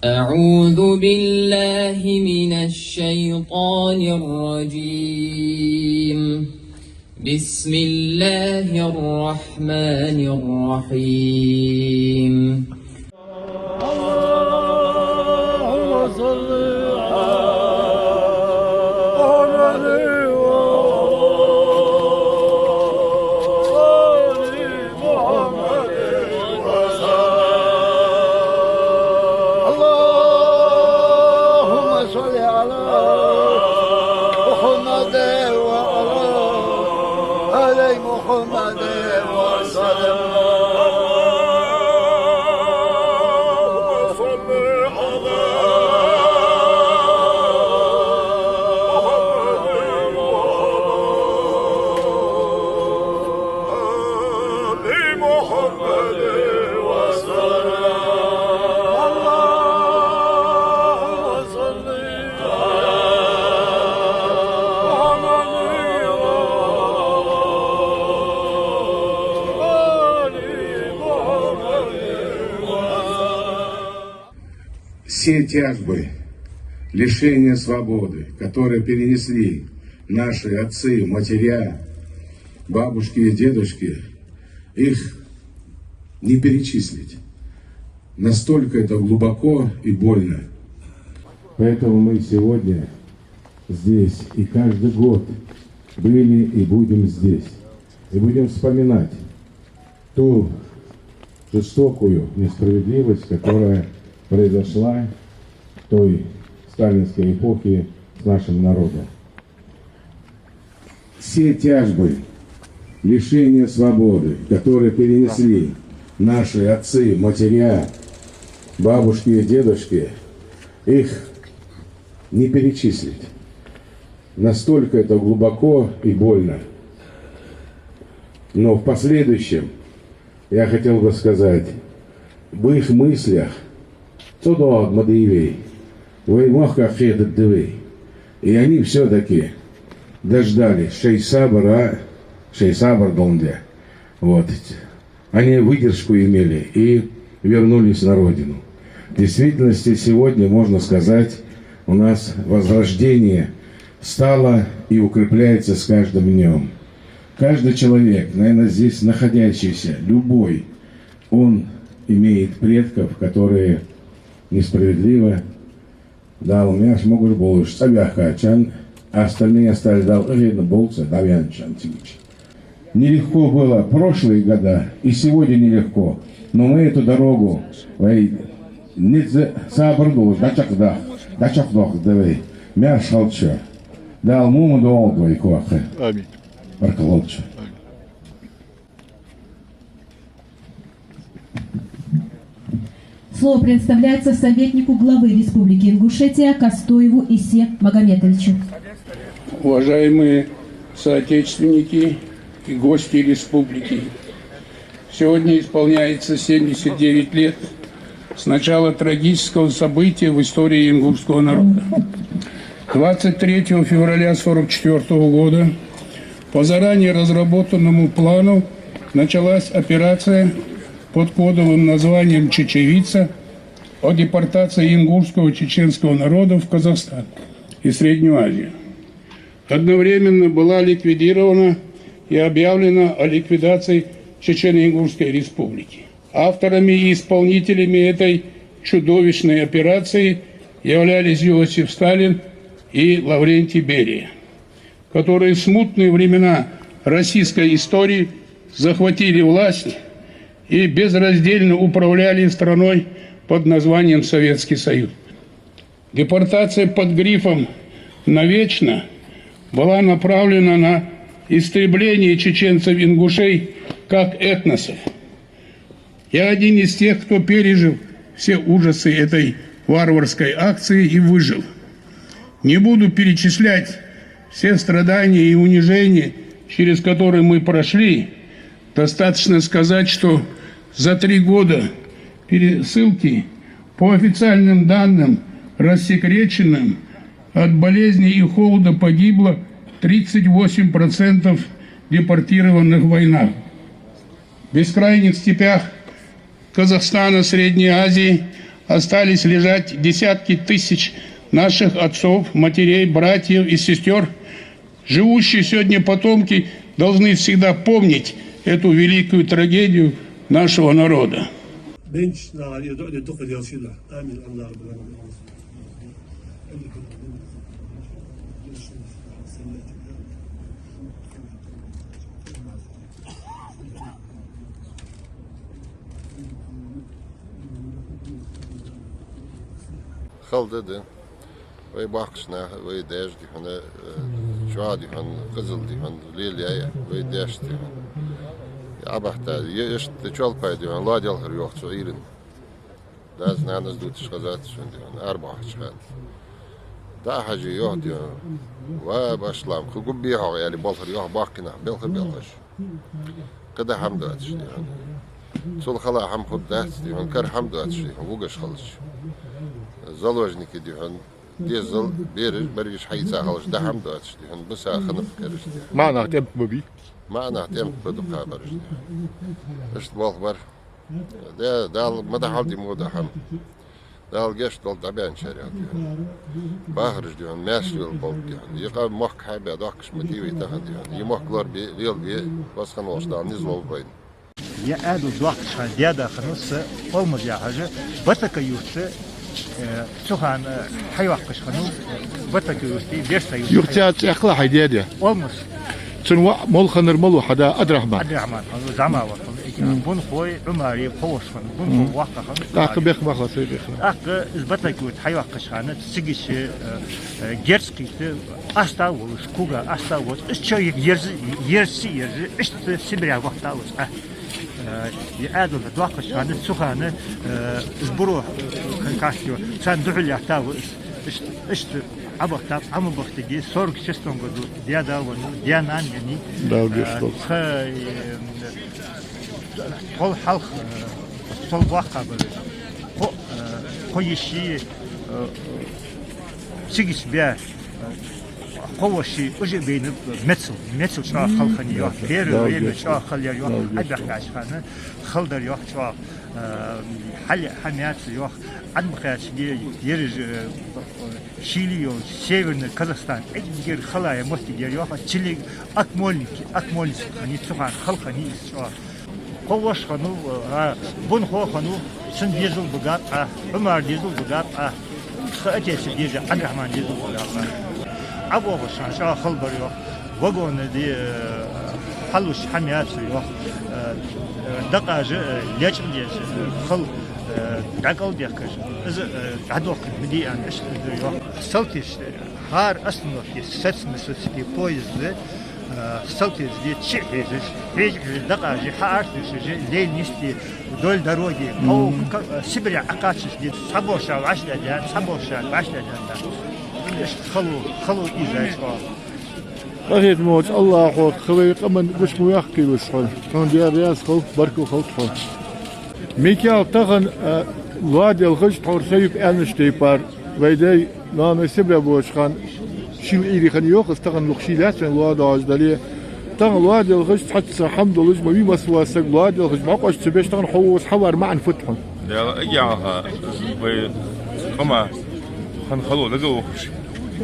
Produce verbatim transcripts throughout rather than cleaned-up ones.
أعوذ بالله من الشيطان الرجيم. بسم الله الرحمن الرحيم. اللهم صل على محمد وآل محمد. اللهم صل على محمد وعلى آل محمد وسلم. اللهم صل على محمد وعلى آل محمد وسلم. اللهم صل على محمد وعلى آل محمد وسلم. Все тяжбы, лишения свободы, которые перенесли наши отцы, матеря, бабушки и дедушки, их не перечислить. Настолько это глубоко и больно. Поэтому мы сегодня здесь и каждый год были и будем здесь. И будем вспоминать ту жестокую несправедливость, которая произошла в той сталинской эпохе с нашим народом. Все тяжбы, лишения свободы, которые перенесли наши отцы, матеря, бабушки и дедушки, их не перечислить. Настолько это глубоко и больно. Но в последующем я хотел бы сказать, в их мыслях цо доагӀаргда ма дий вай, вай мехка кхетаргда вай. И они всё-таки дождались шоай сабара, шоай сабар долаш да. Вот. Они выдержку имели и вернулись на родину. В действительности, сегодня, можно сказать, у нас возрождение стало и укрепляется с каждым днём. Каждый человек, наверное, здесь находящийся, любой, он имеет предков, которые несправедливо Дала маьрша могаш болаш цӀабаьхкачарна, остальные остались, Дала къахетам болба царна, дӀаваьнначарна, цигача. Нелегко было прошлые года, и сегодня нелегко, но мы эту дорогу, вай низ сабар долаш дӀачакхдоах-, дӀачакхдоахаргда вай. Маьрша хилда шо. Дала мума доагӀалда вай кхоачаш. Амин. Баркал хилда шоана. Амин. Слово предоставляется советнику главы Республики Ингушетия Костоеву Исе Магометовичу. Уважаемые соотечественники и гости республики! Сегодня исполняется семьдесят девять лет с начала трагического события в истории ингушского народа. Двадцать третьего февраля сорок четвёртого года по заранее разработанному плану началась операция под кодовым названием «Чечевица» по депортации ингушского чеченского народа в Казахстан и Среднюю Азию. Одновременно была ликвидирована и объявлена о ликвидации Чечено-Ингушской Республики. Авторами и исполнителями этой чудовищной операции являлись Иосиф Сталин и Лаврентий Берия, которые в смутные времена российской истории захватили власть и безраздельно управляли страной под названием Советский Союз. Депортация под грифом «навечно» была направлена на истребление чеченцев-ингушей как этноса. Я один из тех, кто пережил все ужасы этой варварской акции и выжил. Не буду перечислять все страдания и унижения, через которые мы прошли. Достаточно сказать, что за три года пересылки, по официальным данным, рассекреченным, от болезней и холода погибло тридцать восемь процентов депортированных в войнах. В бескрайних степях Казахстана, Средней Азии остались лежать десятки тысяч наших отцов, матерей, братьев и сестер. Живущие сегодня потомки должны всегда помнить эту великую трагедию нашего народа. Хала ди да. Вай боккхийча наха, вай даьша да хьона, э, чӀоагӀа да хьона, къизал да хьона лелаяьй вай даьша да хьона. Ӏобахийта, е иштта чолпай да хьона, лоаделхар йоах цу Ӏуйранна. Дас-нанас дувцаш хезад сона да хьона, арабоахача хана. ДӀахьажа йоах да хьона: «Ва, башха лам, кхы гургбий хьогӀ?» — аьле, болхар йоах боккхий нах, белха-белхаш. Кхы дӀа хӀама доацаш да хьона. Цул хала хӀама хургдац да хьона, кара хӀама доацаш да хьона, вугаш хилча. Заложники да хьона, дезал, бераш, берригаш хьаийца хилча, дӀа хӀама доацаш да хьона, биса хиннаб кераш да хьона. МаӀа нах тӀем ба бий? МаӀа нах тӀем ба дукхагӀбараш да хьона. Иштта болх бар. Да, Дала ма дахьалда мо да хӀама. Дала гешт долда дӀабаьнначарех да хьона. Бахараш да хьона, маьрша лела болба да хьона. Е къам мохк хьабаь доахкаш ма дий вай тахан да хьона. Е мохк лорабе, лелабе, васхан волча Дала низ лолба вайна. Е Ӏаьдал доахкаш хана даьда хиннав са, Олмаз яхача Батака-Юрта, э, цу хана хьайоаккхаш хиннав, Батака-Юрта, Берса-Юрта. Юрта цӀи яхалахь хьай даьден? Олмаз. Цун воӀ мала хиннар малув хьа да? Ӏабдрахьман. Ӏабдрахьман, зӀамагӀвар хиннав. Бунхой, Ӏумарий кхо воша хиннав. Бунхо воккха хиннав. ТӀаккха бехк бахла сай бехк. ТӀаккха из Батака-Юрта хьайоаккхаш хана, цига ше, э, э, герз кхийтта, астагӀа волаш, кога астагӀа волаш, из чо ерза, ерза, ерза, иштта Сибре вахийта из Ӏа. Э, е Ӏаьдал доахкаш хана, цу хана, э, из буро, э, кхайкаш йоах, царна духьал лаьттав из. Иштта, иштта Ӏобахийта, Ӏа ма бахийтий, сорок шестом году даьда веннав, даь-нана еннай. Дала гешт долда. Э, цхьа, э, тхол хьалха, э, сол боккхагӀбар. Кхо, э, кхо йиша, э, цига ше баь, кхо воша уже байнаб мецал, мецал чӀоагӀа хала хиннай йоах, первое время чӀоагӀа хала яр йоах, Ӏобаьхкача хана хала дар йоах чӀоагӀа, э, хьал, хӀама яцар йоах, Ӏадмахача ге ераш, э, шийла йолча Северный Казахстан, эггара халаь моттиг яр йоах, Чили-, Акмолинск, Акмолинск хиннай, цу хана хала хиннай из чӀоагӀа. Кхо воша хиннав, а, Бунхо хиннав, цун дезал багаб Ӏа, Ӏумара дезал багаб Ӏа, тха отеца деза, Ӏабдрахьмана дезал багаб Ӏа. Ӏобоахаш хана чӀоагӀа хала бар йоах, вагона де, э, хьалуш хӀама яцар йоах, э, э, дакъажа, э, лечкъа деза, э, хала, э, дӀакӀалдехкаш, из, э, дӀадохкаш ма дий аьнна, иштта дар йоах. Салтийча, э, хӀара остановке саца-масацаде поезд, э, салтийча де чу хьежаш, хьежа-хьежа дакъажа, хьаартуьшаш, лейла нийсде вдоль дороги, кхо, э, Сибре Ӏокхаччалца де, цхьаболчар вӀаштӀехьадаьннад, цхьаболчар вӀаштӀехьадаьннад. Иштта хало, хало ийзай чӀоагӀа. Къахетаме волча АллахӀа хьо вай къаман гуш ма ваккхалва хьо. Хьона Даьла раьза хилва, баркал хилда хьона. Микаил, тахан, а, лоаделхаш тхьовра со юха аьннача тайпара, вай даьй, ноаной Сибре боагӀача хана шийла Ӏуйре хиннай йоах из, тахан юха шийла яц вайна лоадоагӀаш дале. Тахан лоаделхаш цхьацца хӀама долаш ма вий, масса вола саг лоаделхаш бокъо ца беш, тахан хьо вовзаш хьавар маӀан фуд хьона? Даьла агӀо хьалха, вай къаман хана хало дагавохаш.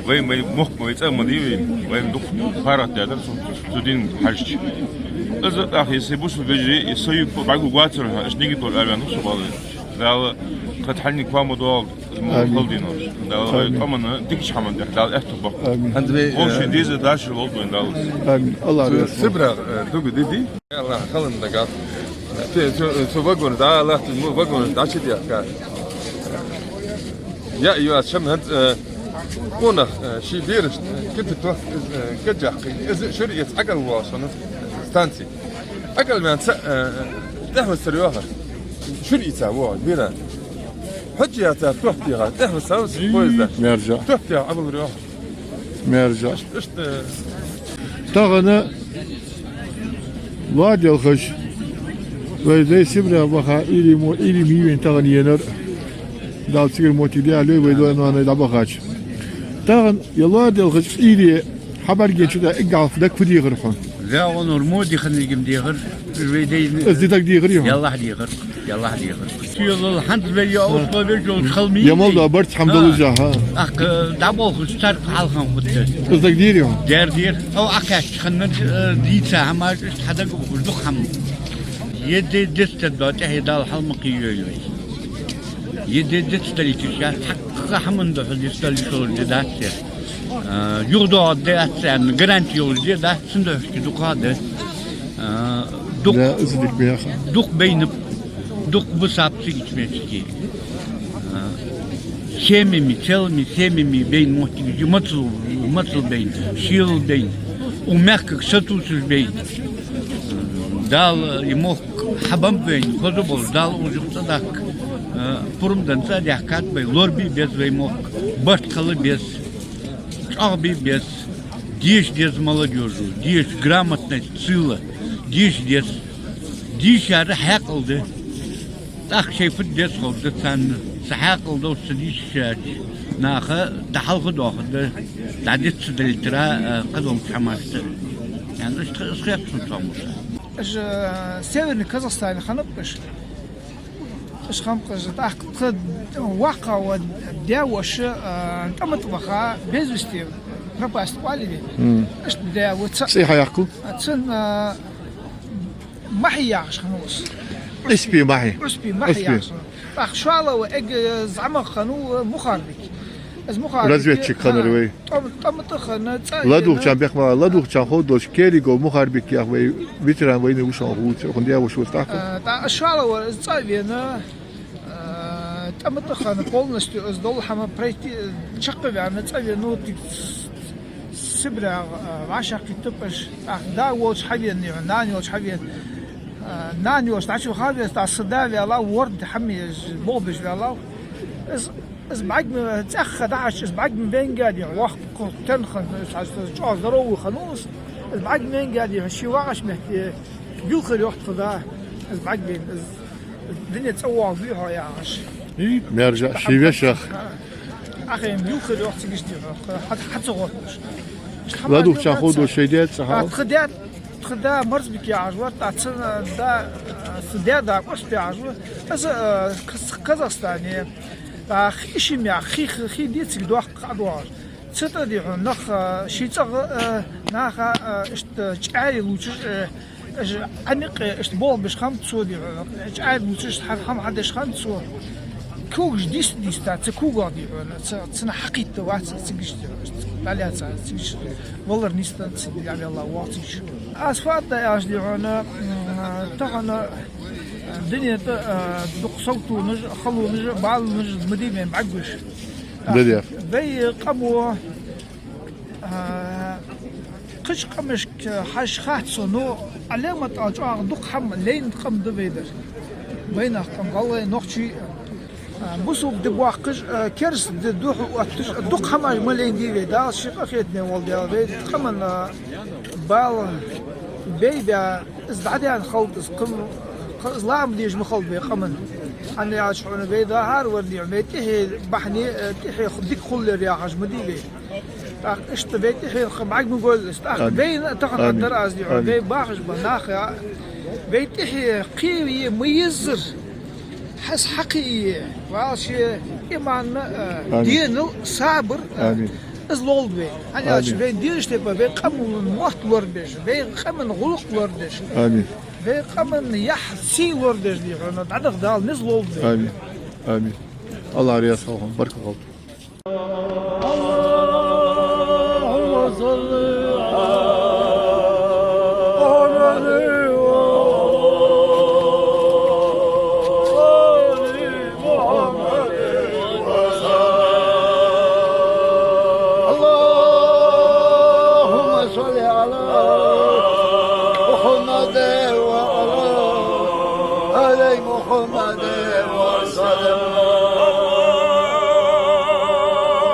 Вай, вай мохк, вай цӀа ма дий вай, вайна дукха паргӀата даьдар цу, цу дина хьежача. Из тӀаккха, если бусалба вежарий, и союз бӀаргагоацар хьона, аша нигат лой аьнна, ну, со бала. Дала кхы хьалхашка ма доагӀалда, из мо хала дийнахьа. Дала вай къаманна дикача хӀаман тӀа Дала аьттув боаккхалба. Амин. Вовшийн деза, дашар лолда вайна Дала. Амин. АллахӀ раьза хилва. Сибре, э, дуга дидий? АллахӀ халан дагахь. Цу, цу, цу вагона, да, АллахӀ, цу вагона дӀачудехка. Я, я, шоана хӀанз, э, къонах, э, ший берашта, э, кипяток, э, каджах кхийна. Из шура эца ӀокӀалвоагӀа шоана станце. ӀокӀалваьнна, э, тӀехьависар йоахар. Шура ийца воагӀа, бера. Хьожа яцар тохтеха, тӀехьависар поезда. Маьржа. Тохтеха Ӏовиллар йоахар. Маьржа. Иштта, иштта. Тахан лоаделхаш вай даьй Сибре баха Ӏуйре мо, Ӏуйре ма йий вайна тахан енар. Дала цигара моттиг даьлда вай даьй-ноаной дӀабахача. Тахан е лоаделхаш Ӏуйре хьабӀаргаяйча, эггара хьалха дага фу дехар хьона? ВаьгӀанора мо дехар, нигам дехар, вай даьй. Из ди дага дехарий хьона? Яллахь дехар. Ялла хьадийхар. Шелал хӀанз вай я условеш йолаш хила ма йий. Ямал да барт хьам долаш, аха. Ах, э, дӀаболхаш царга хьалха хӀама хургда. Из дагадийрий хьона? Дер дийр. Ав Ӏакхаьчача хана, э, дийца хӀамаш иштта хьадагабохаш дукха хӀама. Е де дицдалийта тӀехье Дала хьалмакхийой вай. Е де дицдалийташ, я хьакха хӀаман духьал дицдала йиш йолаш де дац ер. А, юхадоагӀаргда аьнна гаранти йолаш де дац, цудухьа дукха да. А, дукха, да, из дика меха. Дукха байна, дукха ба саб цига чу мечки. А, семьями, целыми семьями байна моттиг, мацал, мацал байна, шелал байна. Укх мехкага сатувсаш байна. Дала из мохк хьабеннаб вайна, хоза болаш, Дала укх юха цӀадаккха, а, пурам денна цӀадаьхкад вай, лорабе беза вай мохк, барт хила беза, чӀоагӀа бе беза, деша деза молодёжа, деша грамотность цӀила, деша деза. Дийшар хьаькъал да. ТӀаккха шоай фу де деза ховргда царна, са хьаькъал долаш ца дийшача наха дӀахьалха доахаргда, дӀадиц ца далийтара, а, кхыдолча хӀамашта. Ян, иштта из хет сона цхьа муса. Уж, э, Северный Казахстане хиннаб уж. Уж хиннаб уж, тӀаккха тха воккхагӀа даь-воша, э, тӀа ма тӀа ваха, без вести, пропасть оал вай. Мм. Иштта даь-воша. ЦӀи хьаяьккхал? Цун, э, Махьи яхаш хиннав из. Ӏуспи Махьи. Ӏуспи Махьи. Ӏуспи. Яхаш хиннав. ТӀаккха шоллагӀа эггара зӀамагӀа хиннав Мухарбик. Из Мухарбик. Разведчик хиннар вай. ТӀом-, тӀом тӀа хинна, цӀа венна. ЛадувгӀачарна бехк ма, ладувгӀачарна ховргдолаш Керигов Мухарбик яха вай ветеран войны ва шоана ховш, цхьан даь-воша ва тӀаккха. А, тӀа-, шоллагӀа вар из цӀа венна, а, тӀом тӀа хинна полностью из дола хӀама пройти, чакхваьнна, цӀа венна, ну, тик Сибрегӏа, а, вӀашагӀкхийттаб уж, тӀаккха да волча хьавена, нана йолча хьавена. А, нана йолча дӀачуваха веза, тӀаккха са да ваьлав, ворда хӀама еш, болх беш ваьлав. Из, из бӀаргма цӀаьхха дахьаш, из бӀаргма венга дий, воккха, тенхан, из хьажа, чӀоагӀа здоровый хиннав из. Из бӀаргма венга дий, ший вагӀача метте вилхар йоах тха да, из бӀаргвайна, из Дуне цӀавоагӀа вий хьо яхаш. И, маьрша, ший вешах. Ахьа, им юххера йоах цига иштта, хьа-, хьа ца гӀотташ. ЛадувгӀачарна ховргдолаш шоай даь цӀи хьа? Тха даь, тха да Марзбик яхаш вар, тӀаккха цун да, цун даь-да Ӏуспи яхаш ва. Из, э, Каз-, Казахстане, тӀаккха Ишим яха хий, хий, хий да цига доккха ӀодоагӀаш. Цу тӀа дий хьона нах, э, ший цӀагӀа, э, наха, э, иштта чӀаьри лувчаш, э, Уж Ӏаникъе иштта болх беш хиннаб цо дий хьона, чӀаьри лувчаш хӀама хьадеш хиннад цо. Когаш дийста-дийста, цу когах дий хьона, цу, цунах хьакхийтта вац цига иштта, дӀалаьца цига иштта, валар нийсденна цига дӀавелла воагӀа цига. Асфальт да аьлча дий хьона, м, тахан дуне тӀа, а, дукха саготонаш, халонаш, баланаш ма дий вайна бӀаргагуш. Да, да. Вай къамо А, кхыча къамашка хьажача хац сона, ну, Ӏаламат ала чӀоагӀа дукха хӀама лайна къам да вай дар. Вайнах къам, гӀалгӀай, нохчий, а, бусалба ди боаккхаш, а, кераста ди духьал отташ, а, дукха хӀамаш ма лайна дий вай, Дала ший къахетаме волда вай къаман, а, бала бейбе, из дӀадаьнна хилда из, кхы-, кхы-, из ла ма дезаш ма хилда вай къаман. ХӀана аьлча хьона вай да хӀара вар дий, вай тӀехье бахьане, а, тӀехье дика хулар яхаш ма дий вай. ТӀаккха иштта вай тӀехьенах бӀарг ма гойла из. ТӀаккха вайна а тахан дар аз дий хьона, вай бахаш ба наха, вай тӀехье кхее ма еззара. Хьас хьакхее, вӀалла ший иманна, э, денал, сабар, э, из лолда вай. ХӀана аьлча вай дезаш тайпа, вай къаман мотт лорабеш, вай къаман гӀулакх лорадеш, вай къаман яхь, сий лорадеш дий хьона, дӀадаха Дала низ лолда вай. Амин. Амин. Аллах раьза хилва хьона, баркал хилда. اللهم صل على محمد وآل محمد وسلم. اللهم صل على محمد وعلى آل محمد وسلم.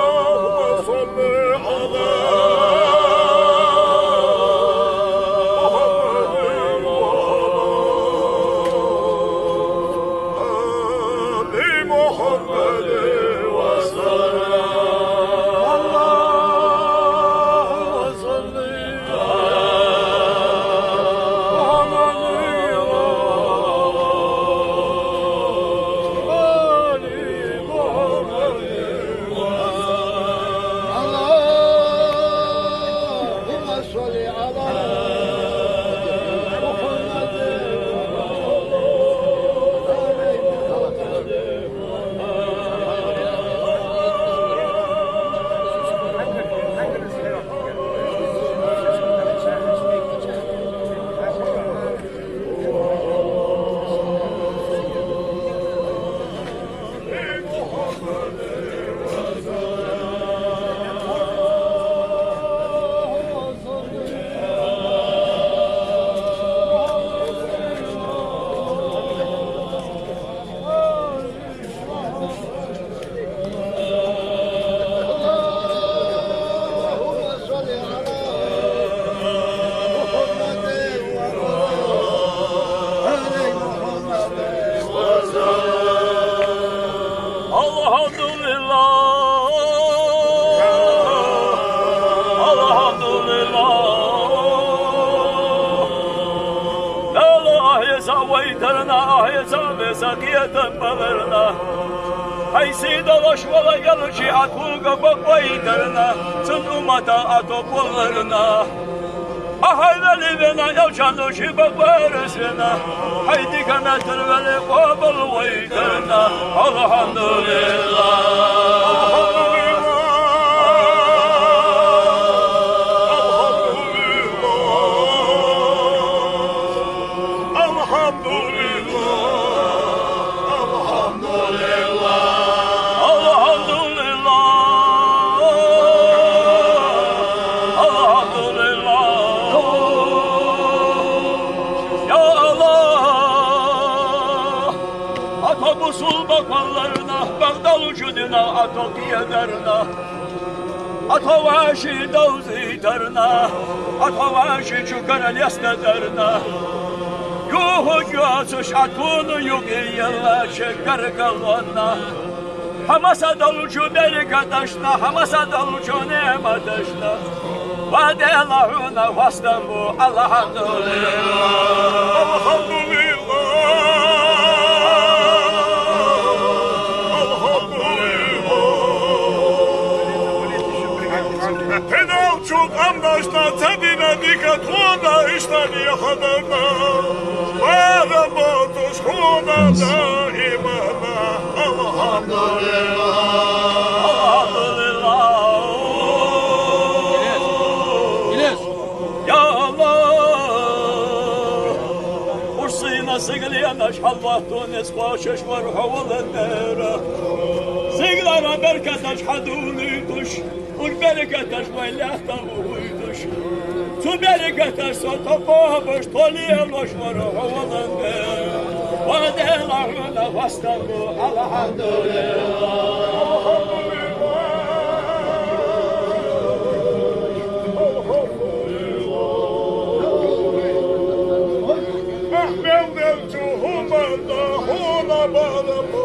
اللهم صل على محمد وآل محمد وسلم. اللهم صل على محمد Веза вайтарна, Ӏа хьайца веза кхетам баларна. Хьай сий долаш вола Элча Ӏа тхога бакъвайтарна, цун уммата Ӏа топаларна. Ӏа хьай вели вена, Элчан лучи бакъварас вена, хьай дика меттар вели къоабал вайтарна. АлхьамдулиллахӀ. АлхьамдулиллахӀ. АлхьамдулиллахӀ. АлхьамдулиллахӀ. АлхьамдулиллахӀ. Я АллахӀ, Ӏа тхо бусалба кхолларна, бакъдолча динах Ӏа тхо кхедарна. Ӏа тхо вӀаши довзийтарна, Ӏа тхо вӀаши чу кара лестадарна. Юххьуг йоацаш Ӏа тхона юкъе еллача гаргалонна, хьа масса долча беркаташна, хьа масса долча ниӀматашна ва Даьла, хьона хоастам бу. АлхьамдулиллахӀ. АлхьамдулиллахӀ. АлхьамдулиллахӀ. Пхи долча къамашта ца дина дика тхона иштта дехадарна, барам боацаш хьона даиман. АлхьамдулиллахӀ. АлхьамдулиллахӀ. Я АллахӀ, урсийна сигаленаш хьалватту низ кхоачаш вар хьо воландаь. Сигалара беркаташ хьадувлийташ, уж беркаташ вай лаьтта вугӀуйташ. Цу беркаташца тхо кхоабаш, тхо лелаш вар хьо воландаь. Ва Даьла, хьона хоастам бу. АлхьамдулиллахӀ. Ахмел делча хӀуманна хьона барам бу.